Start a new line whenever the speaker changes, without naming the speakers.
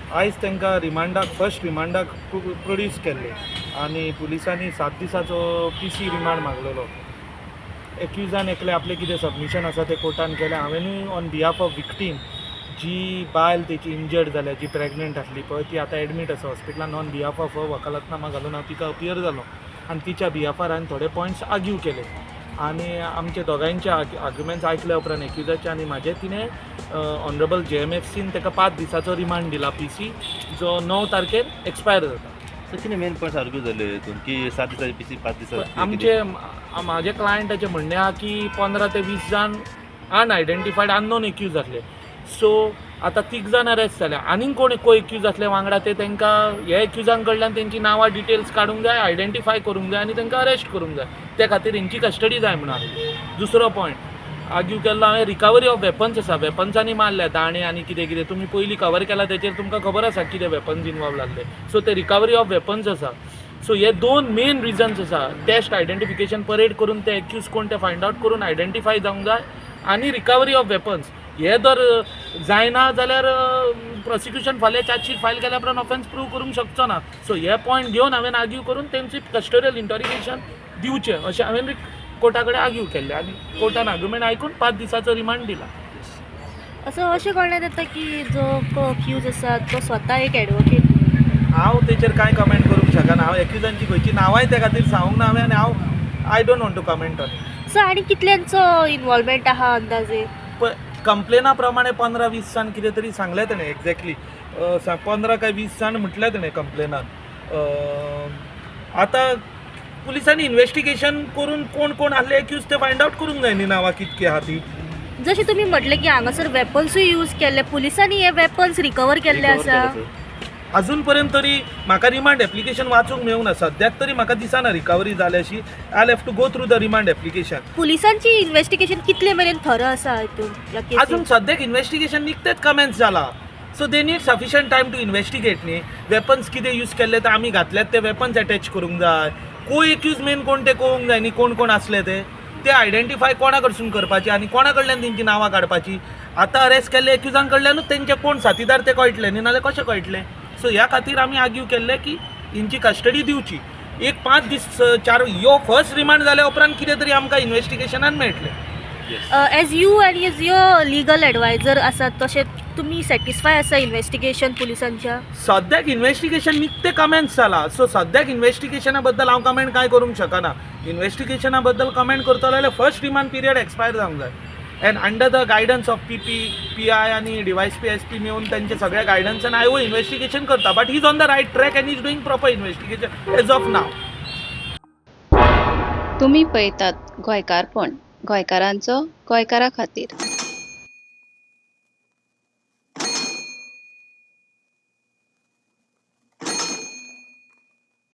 आयज तांकां रिमांडाक, first रिमांडाक produce केल्ले आनी पुलिसांनी 7 दिसाचो पीसी रिमांड मागलेलो. एक्युजान एकले आपलें कितें सबमिशन आसा तें कोर्टान केलें. हांवेंनूय ऑन बिहाफ ऑफ विक्टीम, जी बायल तेची इंजर्ड जाल्या, जी प्रेग्नंट आसली पळय, ती आतां एडमीट आसा हॉस्पिटलान, ऑन बिहाफ ऑफ वकालतनामा घालून हांव तिका अपियर जालो आनी तिच्या बिहाफार हांवें थोडे पॉयंट्स आर्ग्यू केले. आनी आमचे दोगांयचे आर्ग्युमेंट्स आयकल्या उपरांत, एक्युजाचे आनी म्हाजे, तिणें ऑनरेबल जेएमएफसीन ताका 5 दिसाचो रिमांड दिला पीसी, जो 9 तारखेर एक्सपायर जाता.
सो कितें मेन पॉयंट्स आर्ग्यू जाले हितून की 7 दिसाची पीसी, 5 दिसाची?
आमचे म्हाजे क्लायंटाचें म्हणणें आहा की 15 ते 20 जाण अनआयडेंटिफायड अननोन एक्यूज आसले. सो आतां तीग जाण अरेस्ट जाले, आनीक कोण को एक्यूज आसले वांगडा, ते तांकां हे एक्युजां कडल्यान तेंची नांवां डिटेल्स काडूंक जाय, आयडेंटिफाय करूंक जाय आनी तांकां अरेस्ट करूंक जाय. ते खातीर हेंची कस्टडी जाय म्हणून आसली. दुसरो पॉयंट आर्ग्यू केल्लो हांवें, रिकवरी ऑफ वेपन्स आसा. वेपन्सांनी मारल्या, दाणे आनी कितें कितें. तुमी पयलीं कवर केला तेचेर तुमकां खबर आसा कितें वेपन्स इनवॉल्व आसले. सो ते रिकवरी ऑफ वेपन्स आसा. सो हे दोन मेन रिजन्स आसा: टेस्ट आयडेंटिफिकेशन परेड करून ते एक्यूज कोण ते फायंड आवट करून आयडेंटिफाय जावंक जाय आनी रिकवरी ऑफ वेपन्स. हे जर जायना जाल्यार प्रोसिक्युशन फाल्यां चार्जशीट फायल केल्या उपरांत ऑफेन्स प्रूव करूंक शकचो ना. सो हे पॉयंट घेवन हांवें आर्ग्यू करून तेंची कस्टोडियल इंटरोगेशन दिवचें अशें हांवें कोर्टा कडेन आर्ग्यू केल्लें आनी कोर्टान आर्ग्युमेंट आयकून 5 दिसाचो रिमांड दिला.
असो अशें कळण्यात येता की जो को अक्यूज आसा तो स्वता एक एडवोकेट.
हांव तेचेर कांय कमेंट करूंक शकना. हांव एक्युजांची खंयची नांवांय त्या खातीर सांगूंक ना हांवें आनी हांव I don't want to comment on.
So आनी कितल्यांचो इन्वॉल्वमेंट आहा अंदाजे?
पळय, कंप्लेना प्रमाणे 15-20 जाण कितें तरी सांगलें तेणें. एक्झॅक्टली 15 काय 20 जाण म्हटलें तेणें कंप्लेनान. आतां पुलिसांनी इन्वेस्टिगेशन करून कोण कोण आहले एक्यूज ते फायंड आवट करूंक जाय न्ही, नांवां कितकी आहा ती.
जशें तुमी म्हटलें की हांगासर वेपन्सूय यूज केल्ले, पुलिसांनी हे वेपन्स रिकवर केल्ले आसा?
अजून पर्यंत तरी म्हाका रिमांड एप्लिकेशन वाचूंक मेळूंक ना. सद्याक तरी म्हाका दिसना रिकवरी जाल्या अशी. I have to go through the remand application.
पुलिसांची investigation कितले मेरेन थरो आसा हितून ह्या
अजून
केसीन?
सद्याक इन्वेस्टिगेशन निकतेच कमेन्स जाला, so they need sufficient time to investigate न्ही. वेपन्स कितें यूज केल्ले ते, आमी घातल्यात ते वेपन्स एटॅच करूंक जाय. को एक्यूज मेन कोण ते कळूंक जाय न्ही. कोण कोण आसले ते ते आयडेंटिफाय कोणा कडसून करपाचे आनी कोणा कडल्यान तेंची नांवां काडपाची. आतां अरेस्ट केल्ले एक्युजां कडल्यानूच तेंचे कोण साथीदार ते कळटले न्ही, नाल्यार कशें कळटलें? सो ह्या खातीर आमी आर्ग्यू केल्लें की हेंची कस्टडी दिवची एक 5 दीस, चार यो फर्स्ट रिमांड जाल्या उपरांत कितें तरी आमकां इन्वेस्टिगेशनान मेळटलें.
As you and as your legal adviser आसात, तशें तुमी सॅटिस्फाय आसा इन्वेस्टिगेशन पुलिसांच्या?
सद्याक इन्वेस्टिगेशन निकतें कमेन्स जाला, सो सद्याक इन्वेस्टिगेशना बद्दल हांव कमेंट कांय करूंक शकना. इन्वेस्टिगेशना बद्दल कमेंट करतलो जाल्यार फर्स्ट रिमांड पिरियड एक्सपायर जावंक जाय and under the guidance of PP, PI आनी डीवायएसपी, एसपी मेळून तेंचे सगळ्या गायडन्सान आयओ इन्वेस्टिगेशन करता, but he is on the right track and is doing proper investigation as of now.
तुमी पळयतात गोंयकारपण, गोंयकारांचो गोंयकारा खातीर.